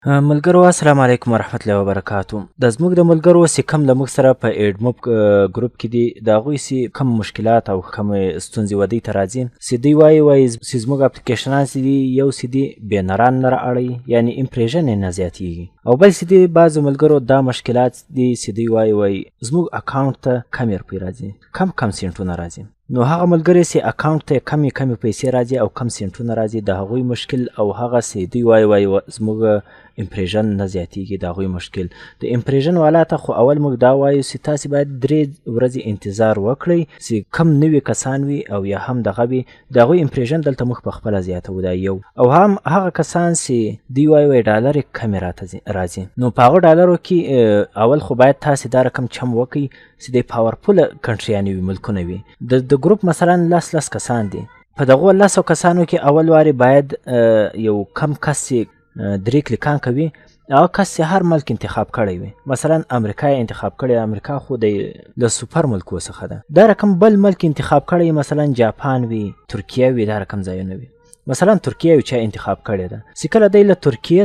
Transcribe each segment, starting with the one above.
ملګرو السلام علیکم ورحمت الله وبرکاتو. د زموږ د ملګرو چې کم له موږ سره په AdMob ګروپ کې دي، د هغوی چې کم مشکلات او کم ستونزې ودی ته راځي، چې دوی وایي چې زموږ اپلیکیشنان چې دي یو چې دي بینران نه رااړوي، یعنې impression یې نه زیاتېږي، او بل چې دي بعضو ملګرو دا مشکلات دي چې دوی وایي زموږ اکاونټ ته کمې روپۍ راځي، کم کم سینټونه راځي. نو هغه ملګری چې اکاونټ ته کمې کمې پیسې راځي او کم سینټونه راځي، د هغوی مشکل او هغه چې دوی وایي زموږ impression نه زیاتېږي، د هغوی مشکل. د impression والا ته خو اول موږ دا وایو چې تاسې باید 3 ورځې انتظار وکړئ چې کم نوي کسان وي او یا هم دغه وي، د هغوی impression دلته موږ په خپله زیاتوو. دا یو. او هم هغه کسان چې دوی وایي ډالر یې کمې راته راځي، نو په هغو ډالرو کې اول خو باید تاسې دا رقم چم وکړئ چې د powerful کنټریانې وي، ملکونه وي. د ګروپ مثلا لس کسان دي، په دغو 10 کسانو کې اول وارې باید یو کم کس چې 3 کلیکان کوي، هغه کس چې هر ملک انتخاب کړی وي، مثلا امریکا یې انتخاب کړی، امریکا خو د له سوپر ملکو څخه ده، دا رقم بل ملک انتخاب کړی، مثلا جاپان وي، ترکیه وي، دا رقم ځایونه وي. مثلا ترکیه یو چا انتخاب کړې ده، چې کله دی له ترکیې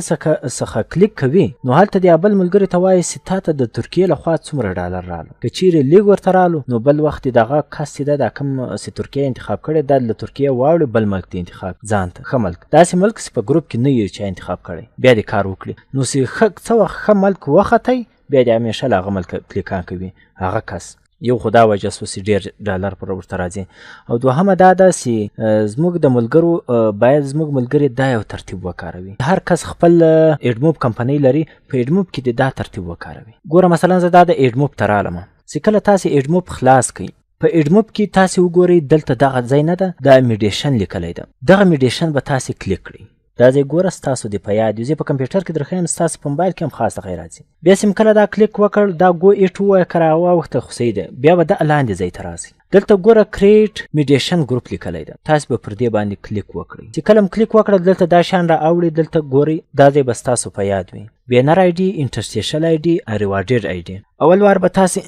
څخه کلیک کوي، نو هلته دی بل ملګري ته وایي چې تا ته د ترکیې لخوا څومره ډالر رالو. که چیرې لږ ورته رالو، نو بل وخت دې دغه کس چې ده، دا کوم چې ترکیه انتخاب کړې ده، له ترکیې واوړي بل ملک ته انتخاب ځان ته ښه ملک، داسې ملک چې په ګروپ کې نه یو چا انتخاب کړی، بیا دې کار وکړي. نو چې څه وخت ښه ملک وختی، بیا دې همیشه له هغه ملک کلیکان کوي هغه کس. یو خو دا وجه سوه چې ډېر ډالر پر ورته راځي، او دوهمه دا ده چې زموږ د ملګرو باید زموږ ملګري دا یو ترتیب وکاروي. هر کس خپل AdMob کمپنۍ لري، په AdMob کې دې دا ترتیب وکاروي. ګوره مثلا زه دا د AdMob ته رالم، چې کله تاسې AdMob خلاص کړئ، په AdMob کې تاسې وګورئ دلته دغه ځای نه ده، دا mediation لیکلی ده، دغه mediation به تاسې کلیک کړئ. دا ځای ګوره ستاسو دې په یاد وي، زه په کمپیوټر کې درښیم، ستاسو په موبایل کې هم خاص دغه راځي. بیا چې کله دا کلیک وکړ، دا got it ووایه، که راواوښته خو صحیح ده، بیا به دا لاندې ځای ته راسئ. دلته ګوره create mediation group لیکلی ده، تاسو به پر دې باندې کلیک وکړئ. چې کله هم کلیک وکړه، دلته دا شیان را اوړي، دلته ګورئ دا ځای به ستاسو په یاد وي، banner ID، interstitial ID، rewarded ID. اول وار به تاسې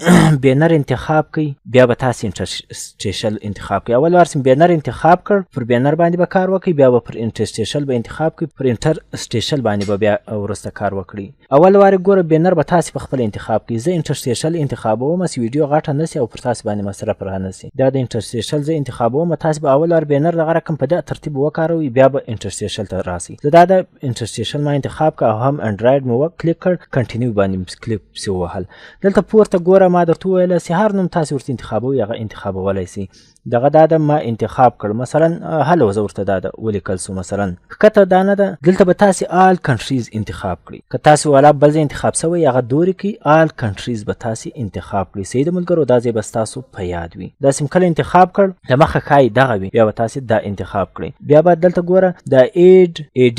بینر انتخاب کړئ، بیا به تاسې interstitial انتخاب کړئ. اول وار چې بینر انتخاب کړ، پر بینر باندې به کار وکړئ، بیا به پر interstitial به انتخاب کړئ، پر interstitial باندې به بیا وروسته کار وکړئ. اول وار ګوره بینر به تاسې په خپله انتخاب کړئ. زه interstitial انتخابوم چې ویډیو غټه نه سي او پر تاسې باندې مصرف را نه سي. دا د interstitial زه انتخابوم، تاسې به اول وار بینر دغه رقم په دغه ترتیب وکاروئ، بیا به interstitial ته راسئ. زه دا د interstitial ما انتخاب کړ او هم انډراید مې کلیک کړ، continue باندې مې کلیک پسې ووهل. دلته پورته ګوره ما درته وویل چې هر نوم تاسې ورته انتخابوئ هغه انتخابولی سئ. دغه دا ده ما انتخاب کړ، مثلا هلو زه ورته دا ده ولیکل سو. مثلا ښکته دا نه ده، دلته به تاسې all countries انتخاب کړئ. که تاسې والا بل ځای انتخاب سوی هغه دورې کړئ، all countries به تاسې انتخاب کړئ. صحیح ده ملګرو، دا ځای به ستاسو په یاد وي. داسې مې کله انتخاب کړ، له مخه ښایي دغه وي، بیا به تاسې دا انتخاب کړئ. بیا به دلته ګوره دا add ad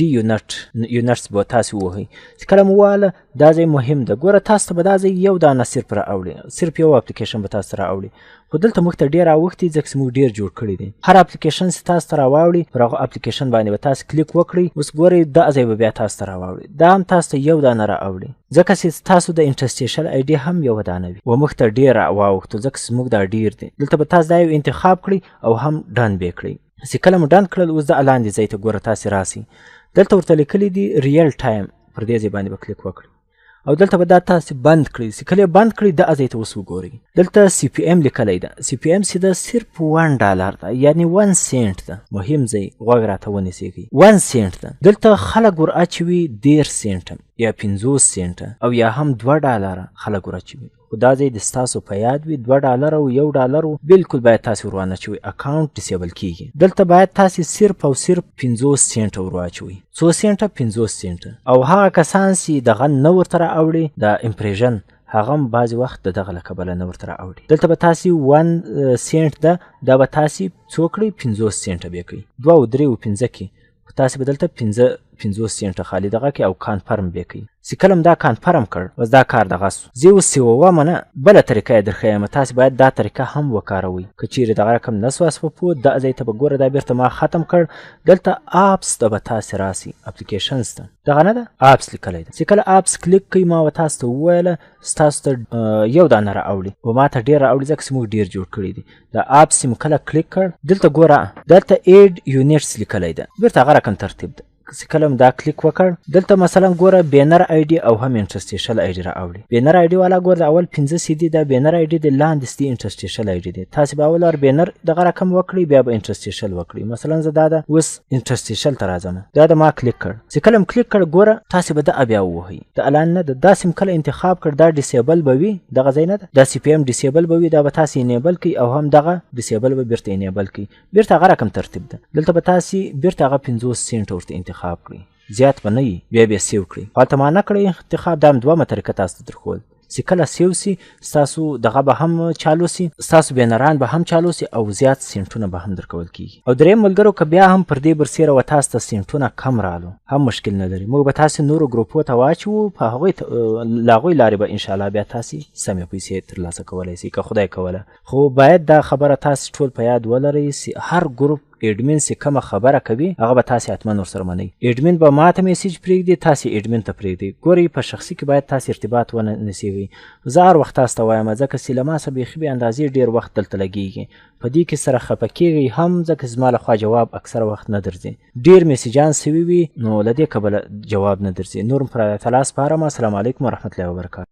units به تاسې ووهئ. چې کله مو وواله دا ځای مهم ده، ګوره تاسو ته به دا ځای یو دانه صرف را اوړي، صرف یو اپلیکیشن به تاسو ته را اوړي. خو دلته موږ ته ډېر راوښتي ځکه چې موږ ډېر جوړ کړي دي. هر اپلیکیشن چې تاسو ته راواوړي، پر هغه اپلیکیشن باندې به تاسو کلیک وکړئ. اوس ګورئ دا ځای به بیا تاسو ته راواوړي، دا هم تاسو ته یو دانه را اوړي، ځکه چې تاسو د interstitial ID هم یو دانه وي. و موږ ته ډېر راواوښتو ځکه چې موږ دا ډېر دي. دلته به تاسو دا یو انتخاب کړئ او هم done به یې کړئ. چې کله مو done کړل، اوس دا لاندې ځای ته ګوره تاسې راسئ، دلته ورته لیکلي دي real time، پر دې ځای باندې به کلیک وکړئ او دلته به دا تاسې بند کړئ. چې کله یې بند کړئ، دا ځای ته اوس وګورئ، دلته CPM لیکلی ده. CPM چې ده صرف $1 ده، یعنې 1 سینټ ده. مهم ځای غوږ راته ونیسېږئ، 1 سینټ ده. دلته خلک ور اچوي 30 سینټه یا 50 سینټه او یا هم $2 خلک ور اچوي. خو دا ځای د ستاسو په یاد وي، $2 او $1 بالکل باید تاسې ور وانه چوئ، اکاونټ disable کیږي. دلته باید تاسې صرف او صرف 50 سینټه ور واچوئ. څو سینټه؟ 50 سینټه. او هغه کسان چې دغه نه ورته را اوړي، دا impression، هغه هم بعضې وخت د دغه له کبله نه ورته را اوړي. دلته به تاسې 1 سینټ ده، دا به تاسې څو کړئ؟ 50 سینټه به یې کړئ، 2 او 3 او 5 کې. خو تاسې به دلته 50 سینټه خالي دغه کې او confirm به یې کړئ. چې کله مې دا confirm کړ، بس دا کار دغه سو. زه اوس چې ووامه نه، بله طریقه یې درښیم، تاسې باید دا طریقه هم وکاروئ. که چیرې دغه رقم نه سواست په پوه، دا ځای ته به ګوره دا بیرته ما ختم کړ. دلته apps ته به تاسې راسئ، applications ته، دغه نه ده apps لیکلی ده. چې کله apps کلیک کړئ، ما به تاسو ته وویله ستاسو ته یو دانه را اوړي، و ما ته ډېر را اوړي ځکه چې موږ ډېر جوړ کړي دي. دا apps چې مو کله کلیک کړ، دلته ګوره دلته ad units لیکلی ده، بیرته هغه رقم ترتیب ده. چې کله مې دا کلیک وکړ، دلته مثلا ګوره banner ID او هم interstitial ID را اوړي. banner ID والا ګوره د اول 5 سی دی، دا banner ID دی، لاندې سی interstitial ID دی. تاسو به اول ور banner دغه رقم وکړئ، بیا به interstitial وکړئ. مثلا زه دا ده اوس interstitial ته راځم، دا ده ما کلیک کړ. چې کله مې کلیک کړ ګوره تاسو به دا بیا ووهئ، د الان نه ده داسې مې کله انتخاب کړ، دا disable به وي، دغه ځای نه ده دا CPM disable به وي، دا به تاسو enable کړئ او هم دغه disable به بیرته enable کړئ. بیرته هغه رقم ترتیب ده. دلته به تاسو بیرته هغه 50 سنټ ورته انتخاب کړئ، زیات به نه وي، بیا به یې save کړئ. خو هلته ما نه کړی انتخاب، دا هم دومه طریقه تاسو ته درښول چې کله save سي ستاسو دغه به هم چالو سي، ستاسو بینران به هم چالو سي او زیات سنټونه به هم درکول کیږي. او دریم ملګرو که بیا هم پر دې برسېره و تاسو ته سنټونه کم رالو هم مشکل نه لري، موږ به تاسو نورو ګروپو ته واچوو، په هغوی له هغوی لارې به انشاءالله بیا تاسې سمې پیسې ترلاسه کولی سئ که خدای کوله. خو باید دا خبره تاسو ټول په یاد ولرئ چې هر ګروپ admin چې کومه خبره کوي هغه به تاسې حتما ورسره منئ. admin به ماته message پرېږدي، تاسې admin ته پرېږدئ. ګورئ په شخصي کې باید تاسې ارتباط ونه نیسئ. زه هر وخت تاسو ته وایم ځکه چې له ما سره بیخي بې اندازې ډېر وخت دلته لګېږي، په دې کې سره خفه کېږئ هم ځکه زما لخوا جواب اکثره وخت نه درځي، ډېر میسجان سوي وي نو له دې کبله جواب نه درځي. نور هم پر الله تعالی سپارم. السلام علیکم ورحمت الله وبرکاته.